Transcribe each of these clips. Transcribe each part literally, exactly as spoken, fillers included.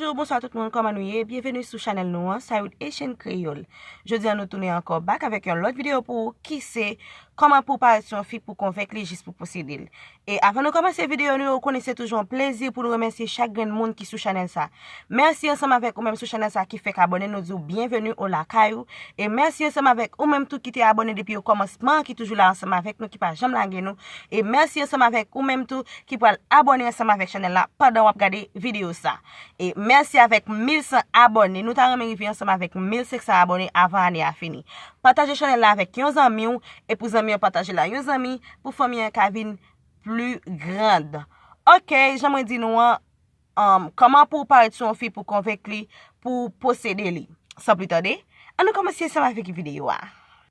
Hello, bonswa tout moun, kòman nou ye? Byenveni sou chanèl nou an, Saywood Haitian Creole. Jodi a nou tounen ankò back avèk yon lòt videyo pou ou ki se kòman pou parèt sou yon fi pou konvenk li jis pou posede l. E avan nou kòmanse videyo nou, ou konnen se toujou yon plezi pou nou remèsye chak grenn moun ki sou chanèl sa. Mèsi ansanm avèk ou menm sou chanèl sa ki fèk abòne, nou di w byenveni o lakay ou. E mèsi ansanm avèk ou menm tou ki te abòne depi okòmansman, ki toujou la ansanm avèk nou, ki pa janm lage nou. E mèsi ansanm avèk ou menm tou ki pral abòne ansanm avèk chanèl la pandan w ap gade videyo sa. E mèsi avèk mil san abòne. Nou ta renmen rive ansanm avèk mil senk san abòne avan ane a fini. Pataje chanèl la avèk yon zanmi w, e pou zanmi an pataje l a yon zanmi, pou fanmi an ka vin pli grand. Ok, jan mwen di nou an, um, kòman pou w parèt sou yon fi pou konvenk li, pou w posede li. San pli tande, ann nou kòmanse ansanm avèk videyo a.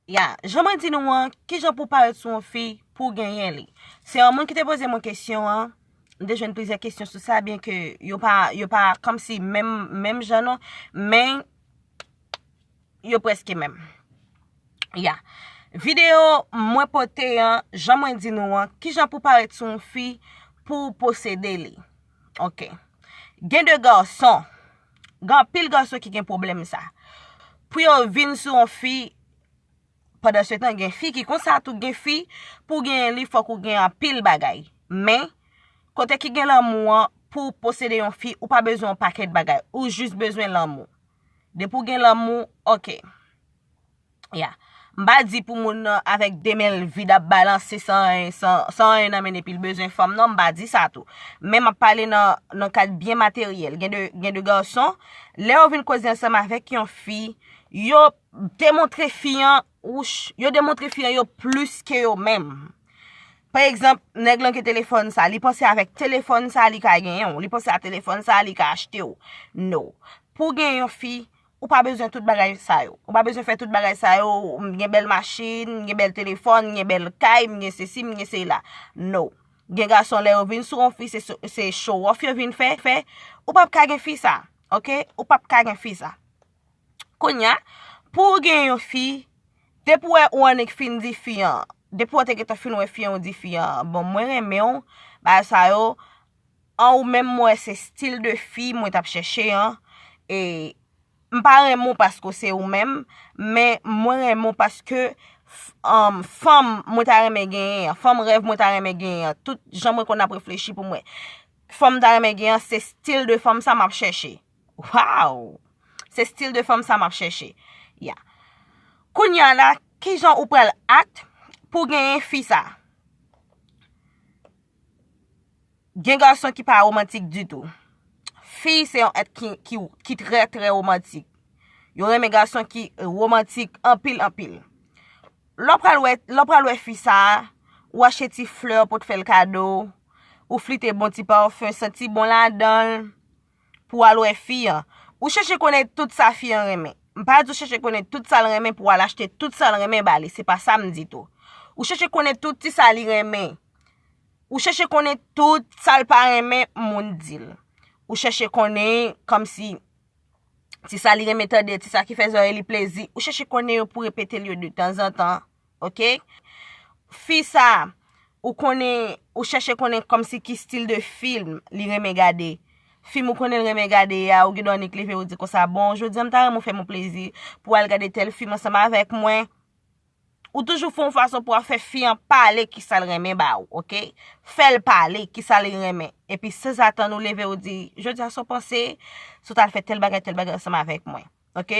Ya, jan mwen di nou an, kijan pou w parèt sou yon fi pou w genyen li? Se yon moun ki te poze mwen kesyon an, m te jwenn plizyè kesyon sou sa, byen ke yo pa, yo pa kòmsi menm, menm jan non, men yo prèske menm. Ya. Videyo mwen pote an, jan mwen di nou an, kijan pou parèt sou yon fi pou w posede li. Ok. Gen de gason, gen anpil gason ki gen pwoblèm sa. Pou yo vin sou yon fi, pandan se tan, gen fi ki konsa tou, gen fi, pou w genyen li, fòk ou gen anpil bagay. Men, kote ki gen lanmou an, pou w posede yon fi, ou pa bezwen yon pakèt bagay. Ou jis bezwen lanmou. Depi w gen lanmou, ok. Ya. M pa di pou moun nan avèk de men l vid ap balanse san anyen, san, san anyen nan men epi l bezwen fanm nan, m pa di sa tou. Men m ap pale nan, nan kad byen materyèl. Gen de, gen de gason, lè yo vin koze ansanm avèk yon fi, yo demontre fi an, wouch, yo demontre fi an yo plis ke yo menm. Pa egzanp, nèg lan gen telefòn sa, li panse avèk telefòn sa li ka genyen w, li panse a telefòn sa li ka achte w. No. Pou w gen yon fi, ou pa bezwen tout bagay sa yo. Ou pa bezwen fè tout bagay sa yo, m gen bèl machin, m gen bèl telefòn, m gen bèl kay, m gen sesi, m gen sela. No. Gen gason lè yo vin sou yon fi, se, se show off yo vin fè, fè. Ou p ap ka gen fi sa, ok? Ou p ap ka gen fi sa. Kounye a, pou w gen yon fi, depi w wè ou annik fin di fi an, depi w te gentan fin wè fi an, ou di fi an, bon, mwen renmen w, bagay sa yo, an ou menm, mwen wè se stil de fi mwen t ap chèche an, e m pa renmen w paske w se ou menm, men mwen renmen w paske f-, um, fanm mwen ta renmen genyen an, fanm rèv mwen ta renmen genyen an, tout jan mwen konn ap reflechi pou mwen. Fanm m ta renmen genyen an, se stil de fanm sa m ap chèche. Wow! Se stil de fanm sa m ap chèche. Ya. Kounye a la, kijan ou pral act pou genyen fi sa? Gen gason ki pa womantik ditou. Fi se yon èt ki, ki, ki trè, trè womantik. Yo renmen gason ki womantik anpil, anpil. Lè w pral wè, lè w pral wè fi sa a, ou achte ti flè pou t fè l kado, ou flite bon ti pafen, santi bon ladan l, pou w al wè fi an. Ou chèche konnen tout sa fi an renmen. M pa di w chèche konnen tout sa l renmen pou w al achte tout sa l renmen ba li. Se pa sa m di tou. Ou chèche konnen tout ti sa li renmen. Ou chèche konnen tout sa l pa renmen moun di l. Ou chèche konnen kòmsi ti sa li renmen tande, ti sa ki fè zòrèy li plezi. Ou chèche konnen yo pou repete l yo de tanzantan. Ok? Fi sa, ou konnen, ou chèche konnen kòmsi ki stil de fim li renmen gade. Fim ou konnen l renmen gade a, ou gen dwa annik leve ou di konsa, bon, jodi a m ta renmen w fè m yon plezi pou w al gade tèl fim ansanm avèk mwen. Ou toujou fè yon fason pou w ap fè fi an pale kisa l renmen ba ou, ok? Fè l pale kisa li renmen. Epi sanzatann ou leve ou di, jodi a sa w panse, si w t al fè tèl bagay, tèl bagay ansanm avèk mwen. Ok?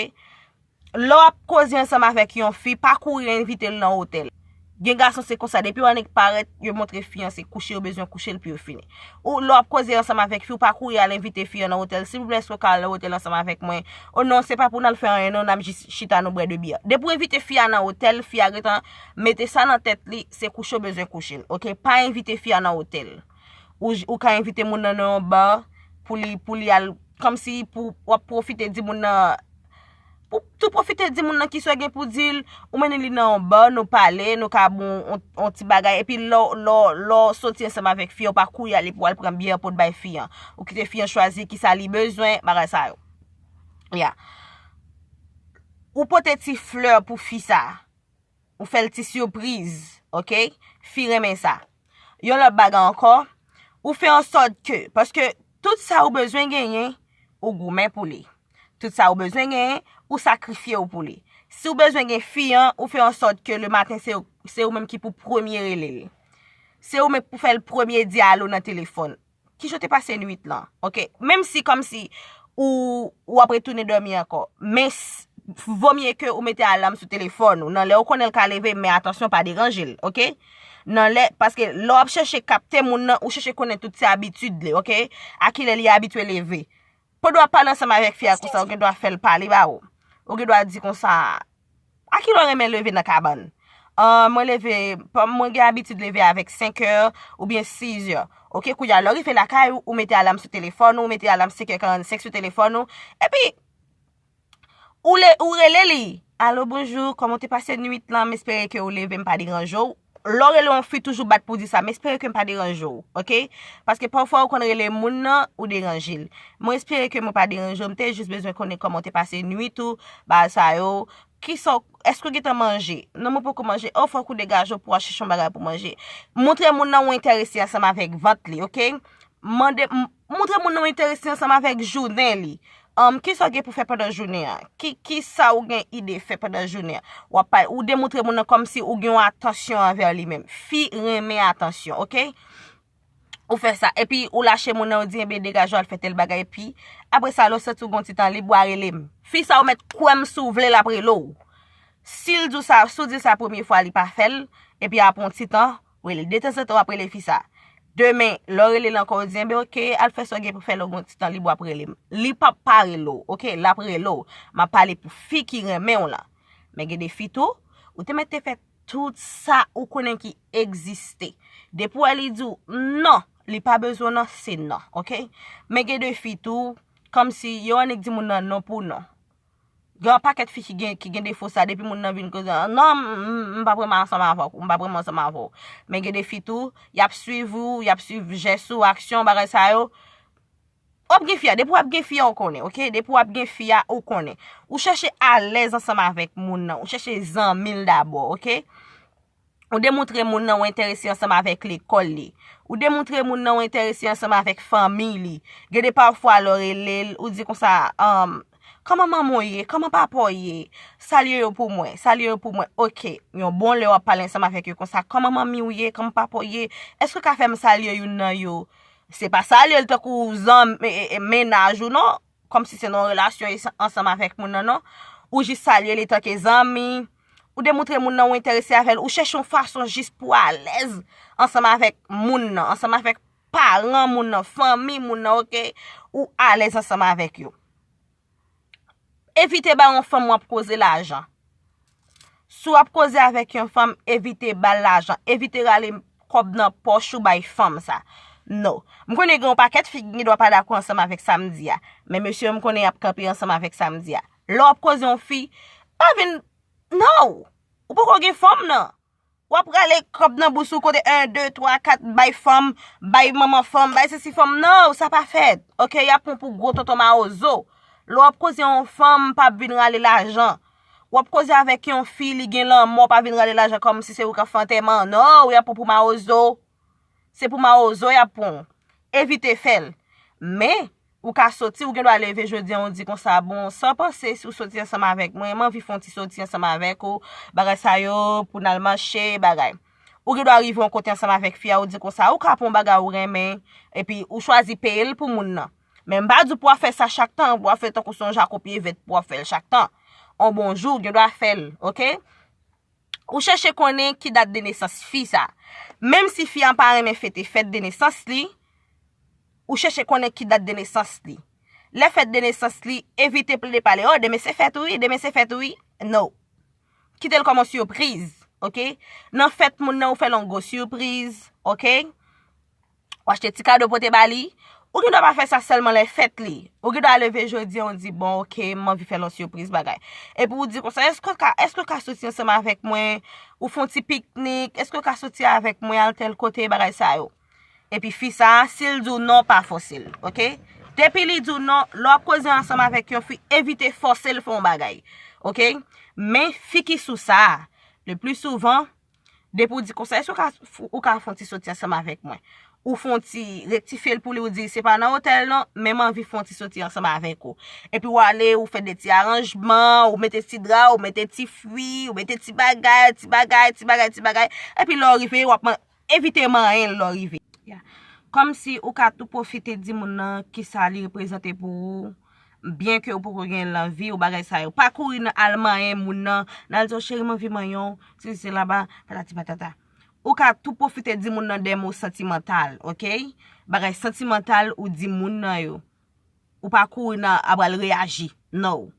Lè w ap koze ansanm avèk yon fi, pa kouri envite l nan otèl. Gen gason se konsa, depi yo annik parèt, yo montre fi an se kouche yo bezwen kouche l pou yo fini. Ou lè w ap koze ansanm avèk fi, ou pa kouri al envite fi an nan otèl. Silvouplè, èske w ka al nan otèl ansanm avèk mwen? O non, se pa pou n al fè anyen non, n ap jis chita nou bwè de byè. Depi w envite fi a nan otèl, fi a gentan mete sa nan tèt li, se kouche w bezwen kouche l. Ok? Pa envite fi a nan otèl. Ou, ou ka envite moun nan nan yon ba pou li, pou li al, kòmsi pou w ap pwofite di moun nan, pou tou pwofite di moun nan kisa w gen pou di l, ou mennen li nan yon ba, nou pale, nou ka bon yon, yon ti bagay, epi lè w, lè w, lè w soti ansanm avèk fi an, ou pa kouri ale pou w al pran byè pou w t bay fi an. Ou kite fi an chwazi kisa li bezwen, bagay sa yo. Ya. Ou pote ti flè pou fi sa. Ou fè l ti sipriz, ok? Fi renmen sa. Yon lòt bagay ankò, ou fè ansòt ke, paske tout sa ou bezwen genyen ou goumen pou li. Tout sa ou bezwen genyen, ou sakrifye w pou li. Si w bezwen gen fi an, ou fè an sòt ke le maten se, se ou menm ki pou premye rele l. Se ou menm pou fè l premye di alo nan telefòn. Kijan w te pase nwit lan? Ok. Menm si kòmsi ou, ou ap retounen dòmi ankò. Men s- vomye ke ou mete alam sou telefòn ou. Nan lè ou konnen l ka leve, men atansyon, pa deranje l, ok? Nan lè, paske lè w ap chèche kapte moun nan, ou chèche konnen tout se abitid li, ok? A kilè li abitye leve. Pandan w ap pale ansanm avèk fi a konsa, ou gen dwa fè l pale ba ou. Ou gen dwa di konsa, a kilè w renmen leve nan kabann? Ah, mwen leve, pa- mwen gen abitid leve avèk senk è oubyen sis è. Ok, kounye a, lè w rive lakay ou, ou mete alam sou telefòn ou, ou mete alam senk è karannsenk sou telefòn ou. Epi, ou, le, ou rele li. Alo, bonjou, kòman w te pase nwit lan? M espere ke ou leve, m pa deranje w. Lè w rele yon fi, toujou bat pou di sa, m espere ke m pa deranje w, ok? Paske pafwa ou konn rele moun nan, ou deranje l. Mwen espere ke mwen pa deranje w, m te jis bezwen konnen kòman w te pase nwit ou, bagay sa yo. Kisa w, èske w gentan manje? Non, mwen poko manje. O, fòk ou degaje w pou w al chèche yon bagay pou manje. Montre moun nan ou enterese ansanm avèk vant li, ok? Mande, m- montre moun nan ou enterese ansanm avèk jounen li. Um, kisa w gen pou fè pandan jounen an? Ki, kisa w gen ide fè pandan jounen an? W ap pale, ou demontre moun nan kòmsi ou gen yon atansyon anvè li menm. Fi renmen atansyon, ok? Ou fè sa. Epi ou lache moun nan, ou di, enben, degaje w al fè tèl bagay. Epi, apre sa, lè w santi w gen yon ti tan lib, w a rele m. Fi sa, ou mèt kwè m, si w vle, l ap rele w. Si l di w sa, si w di l sa premye fwa, li pa fè l, epi apre yon ti tan, rele l. Detanzantan, w ap rele fi sa. Demen, lè w rele l ankò, w di, enben, ok, al fè sa w gen pou fè, lè w gen yon ti tan lib, w ap rele m. Li p ap pa rele w, ok? L ap rele w. M ap pale pou fi ki renmen w lan. Men gen de fi tou, ou te mèt te fè tout sa ou konnen ki egziste. Depi w wè li di w non, li pa bezwen w nan, se non, ok? Men gen de fi tou, kòmsi yo annik di moun nan non pou non. Gen yon pakèt fi ki gen, ki gen defo sa, depi moun nan vin koze, non, m, m, m p ap renmen ansanm avè w, m p ap renmen ansanm avè w. Men gen de fi tou, y ap swiv ou, y ap swiv jès ou, aksyon, bagay sa yo. W ap gen fi a, depi w ap gen fi a, ou konnen, ok? Depi w ap gen fi a, ou konnen. Ou chèche alèz ansanm avèk moun nan, ou chèche zanmi l dabò, ok? Ou demontre moun nan ou enterese ansanm avèk lekòl li. Ou demontre moun nan ou enterese ansanm avèk fanmi li. Gen de pafwa lè w rele l, ou di konsa, um, kòman manman w ye? Kòman papa w ye? Salye yo pou mwen, salye yo pou mwen. Ok, yon bon lè w ap pale ansanm avèk yo konsa, kòman manmi w ye? Kòman papa w ye? Èske w ka fè m salye youn nan yo? Se pa salye l tankou zanm, e, e, e, mennaj ou non. Kòmsi se nan yon relasyon e sa- ansanm avèk moun nan, non. Ou jis salye li tanke zanmi. Ou demontre moun nan ou enterese avè l. Ou chèche yon fason jis pou w alèz ansanm avèk moun nan, ansanm avèk paran moun nan, fanmi moun nan, ok? Ou alèz ansanm avèk yo. Evite ba yon fanm w ap koze lajan. Si w ap koze avèk yon fanm, evite ba l lajan. Evite rale kòb nan pòch ou bay fanm sa. No. M konnen gen yon pakèt fi ki gen dwa pa dakò ansanm avèk sa m di a. Men mesye yo, m konnen y ap kanpe ansanm avèk sa m di a. Lè w ap koze yon fi, pa vin, no. Ou poko gen fanm nan. W ap rale kòb nan bous ou kote en, de, twa, kat, bay fanm, bay manman fanm, bay sesi fanm. No, sa pa fèt. Ok, y ap pran pou gwo tonton mawozo. Lè w ap koze yon fanm, pa vin rale lajan. W ap koze avèk yon fi, li gen lanmò, pa vin rale lajan kòmsi se ou k ap fè antèman. No, y ap pran pou mawozo. Se pou mawozo y ap pran w. Evite fè l. Men, ou ka soti, ou gen dwa leve jodi a, ou di konsa, bon, sa w panse si w soti ansanm avèk mwen, m anvi fè yon ti soti ansanm avèk ou, bagay sa yo, pou n al mache, bagay. Ou gen dwa rive yon kote ansanm avèk fi a, ou di konsa, ou ka pran yon bagay ou renmen, epi ou chwazi peye l pou moun nan. Men m pa di w pou w ap fè sa chak tan, pou w ap fè tankou se yon jako pye vèt pou w ap fè l chak tan. On bon jou, ou gen dwa fè l, ok? Ou chèche konnen ki dat de nesans fi sa. Menm si fi a pa renmen fete fèt de nesans li, ou chèche konnen ki dat de nesans li. Lè fèt de nesans li, evite plede pale, oh, demen se fèt ou wi, demen se fèt ou wi. No. Kite l kòm yon sipriz, ok? Nan fèt moun nan, ou fè l yon gwo sipriz, ok? Ou achte ti kado pote ba li. Ou gen dwa pa fè sa sèlman lè fèt li. Ou gen dwa leve jodi a, ou di, bon, ok, m anvi fè l yon sipriz bagay. Epi ou di konsa, èske w ka, èske w ka soti ansanm avèk mwen? Ou fè yon ti piknik? Èske w ka soti avèk mwen al tèl kote, bagay sa yo? Epi fi sa a, si l di w non, pa fòse l, ok? Depi li di w non, lè w ap koze ansanm avèk yon fi, evite fòse l fè yon bagay, ok? Men fi ki sou sa a, le pli souvan, depi w di konsa, èske w ka, ou ka fè yon ti soti ansanm avèk mwen? ou fè yon ti rektifye l pou li, ou di se pa nan otèl non, men m anvi fè yon ti soti ansanm avèk ou. Epi w ale, ou fè de ti aranjman, ou mete ti dra, ou mete ti fwi, ou mete ti bagay, ti bagay, ti bagay, ti bagay. Epi lè w rive, w ap man- evite manyen l lè w rive. Kòmsi ou ka tou pwofite di moun nan kisa li reprezante pou ou, byen ke ou poko gen l nan vi ou, bagay sa yo. Pa kouri nan al manyen moun nan, nan al di w cheri m anvi manyen w, sesi sela, patati patata. Ou ka tou pwofite di moun nan de mo santimantal, oke? Bagay santimantal ou di moun nan yo. Ou pa kouri nan apral reyaji. No.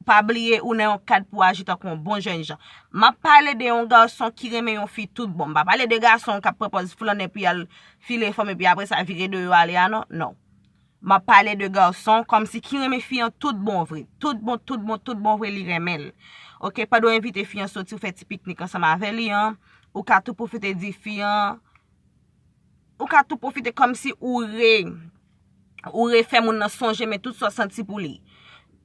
Pa bliye ou nan yon kad pou aji tankou yon bon jèn jan. M ap pale de yon gason ki renmen yon fi tout bon. M pa pale de gason k ap pran pòz flannen epi al file fanm epi apre sa vire do yo ale a non. No. M ap pale de gason kòmsi ki renmen fi an tout bon vre. Tout bon, tout bon, tout bon vre li renmen l. Oke, pandan w envite fi an soti, ou fè ti piknik ansanm avè li an, ou ka tou pwofite di fi an, ou ka tou pwofite kòmsi ou re ou refè moun nan sonje men tout sa w santi pou li.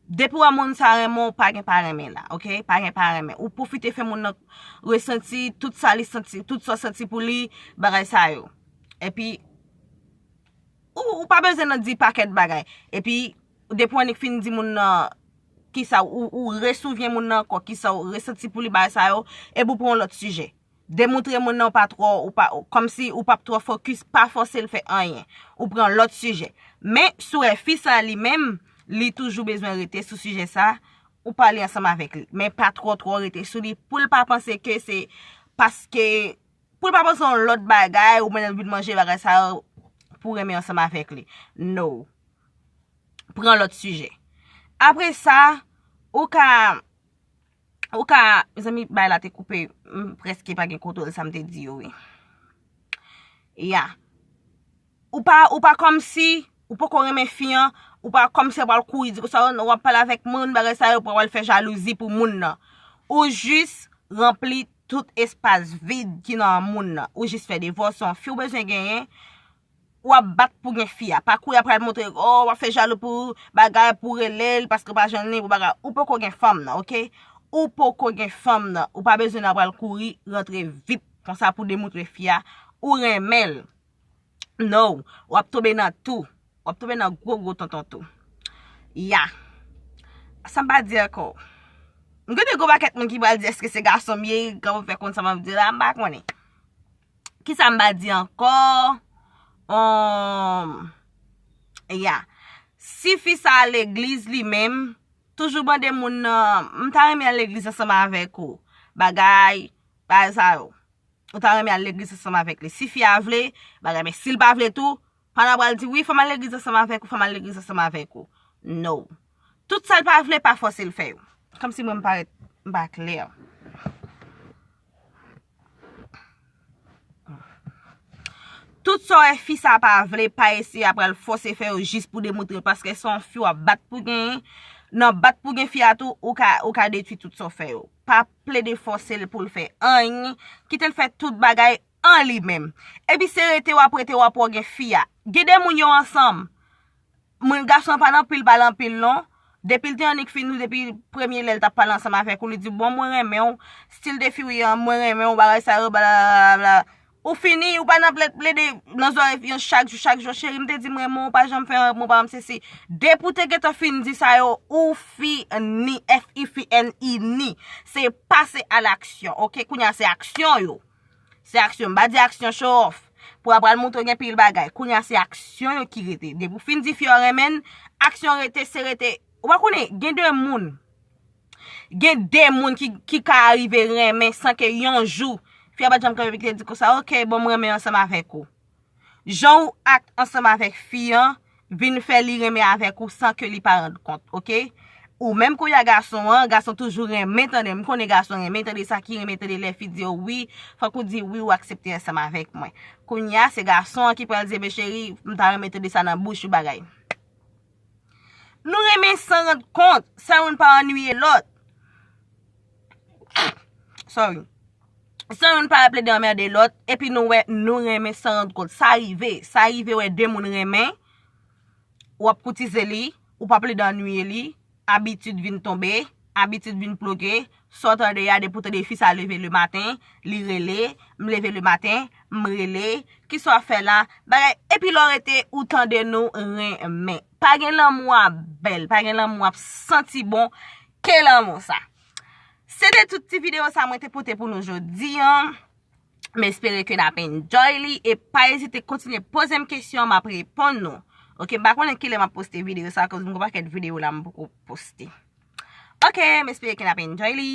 Depi w wè moun sa renmen w, pa gen pa renmen la, oke? Pa gen pa renmen. Ou pwofite fè moun nan resanti tout sa li santi, tout sa w santi pou li, bagay sa yo. Epi ou, ou pa bezwen nan di pakèt bagay. Epi depi w annik fin di moun nan kisa ou, ou resouvyen moun nan ankò, kisa ou resanti pou li, bagay sa yo, epi ou pran yon lòt sijè. Demontre moun nan ou pa twò, ou pa, kòmsi ou p ap twò fokis, pa fòse l fè anyen. Ou pran lòt sijè. Men si w wè fi sa li menm, li toujou bezwen rete sou sijè sa, ou pale ansanm avèk li. Men pa twò twò rete sou li pou l pa panse ke se paske, pou l pa panse yon lòt bagay, ou mennen l vin manje bagay sa yo pou renmen ansanm avèk li. No. Pran lòt sijè. Apre sa, ou ka Ou ka, mezanmi, bagay la te koupe, m prèske pa gen kontwòl sa m te di yo, wi. Ya. Ou pa, ou pa kòmsi, ou poko renmen fi an, ou pa kòmsi w pral kouri di konsa, w ap pale avèk moun, bagay sa yo, pou w al fè jalouzi pou moun nan. Ou jis ranpli tout espas vid ki nan moun nan. Ou jis fè devwa, se yon fi w bezwen genyen, w ap bat pou gen fi a. Pa kouri ap pral montre, oh, w ap fè jalou pou bagay, pou rele l, paske w pa jwenn li, pou bagay. Ou poko gen fanm nan, oke? Ou poko gen fanm nan. Ou pa bezwen nan pral kouri, rantre vip, konsa pou demontre fi a ou renmen l. No, w ap tonbe nan tou. W ap tonbe nan gwo, gwo tonton tou. Ya. Sa m pa di ankò. M gen de gwo pakèt moun ki pral di, èske se gason m ye, kòman fè konn sa m ap di la, m pa konnen. Kisa m pa di ankò? Um, ya. Si fi sa a legliz li menm, toujou mande moun nan, m ta renmen al legliz ansanm avèk ou. Bagay, bagay sa yo. Ou ta renmen al legliz ansanm avèk li. Si fi a vle, bagay, men si l pa vle tou, pa nan pral di, wi, fò m al legliz ansanm avèk ou, fò m al legliz ansanm avèk ou. No. Tout sa l pa vle, pa fòse l fè yo. Kòmsi mwen m parèt, m pa klè. Tout sa w wè fi sa pa vle, pa eseye ap al fòse fè yo jis pou demontre l, paske se yon fi w ap bat pou genyen. Nan bat pou gen fi a tou, ou ka, ou ka detwi tout sa w fè yo. Pa plede fòse l pou l fè anyen, kite l fè tout bagay an li menm. Epi se rete w ap rete w ap wè w gen fi a. Gen de moun yo ansanm. Moun gason an pa nan pil pale anpil non. Depi l te annik fin ou, depi premye lè l t ap pale ansanm avèk ou, li di, bon, mwen renmen w, stil de fi w ye an, mwen renmen w, bagay sa yo, bla, bla, bla, bla. Ou fini, ou pa nan plè-, plede nan zòrèy fi an chak jou, chak jou, cheri, m te di m renmen w, ou pa janm fè anyen pou mwen, ou pa janm sesi. Depi w te gentan fin di sa yo, ou fini, F I F I N I ni. Se pase a laksyon, oke? Kounye a se aksyon yo. Se aksyon, m pa di aksyon show off. Pou apral montre w gen pil bagay. Kounye a se aksyon yo ki rete. Depi w fin di fi a w renmen l, aksyon rete, se rete. Ou pa konnen, gen de moun. Gen de moun ki, ki ka rive renmen san ke yon jou, fi a pa t janm kanpe pye ki te di konsa, oke, bon, m renmen ansanm avèk ou. Jan w ak ansanm avèk fi an, vin fè li renmen avèk ou san ke li pa rann kont, oke? Ou menm kounye a gason an, gason toujou renmen tande, m konnen gason renmen tande sa ki renmen tande lè fi di yo wi, fòk ou di wi, ou aksepte ansanm avèk mwen. Kounye a, se gason an ki pral di, ebyen cheri, m ta renmen tande sa nan bouch ou bagay. Nou renmen san rann kont, sa youn pa annuiye lòt. Sorry. San youn pa plede anmède lòt, epi nou wè nou renmen san rann kont. Sa rive, sa rive wè de moun renmen, w ap koutize li, ou pa plede annuiye li, abitid vin tonbe, abitid vin ploke. Sa w tande a, depi w tande fi sa leve le maten, li rele, m leve le maten, m rele, kisa w ap fè la, bagay, epi lè w rete, ou tande nou renmen. Pa gen lanmou ap bèl, pa gen lanmou ap santi bon, ke lanmou sa. Se te tout ti videyo sa mwen te pote pou nou jodi an. M espere ke n ap enjoy li e pa ezite kontinye poze m kesyon, m ap reponn nou. Ok, m pa konnen kilè m ap poste videyo sa, akoz m gen pakèt videyo la m poko poste. Ok, m espere ke n ap enjoy li.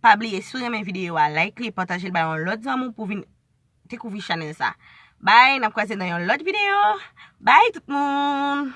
Pa bliye, si w renmen videyo a, like li, pataje l bay yon lòt zanmi w pou vin dekouvri chanèl sa. Bye, n ap kwaze nan yon lòt videyo. Bye tout moun.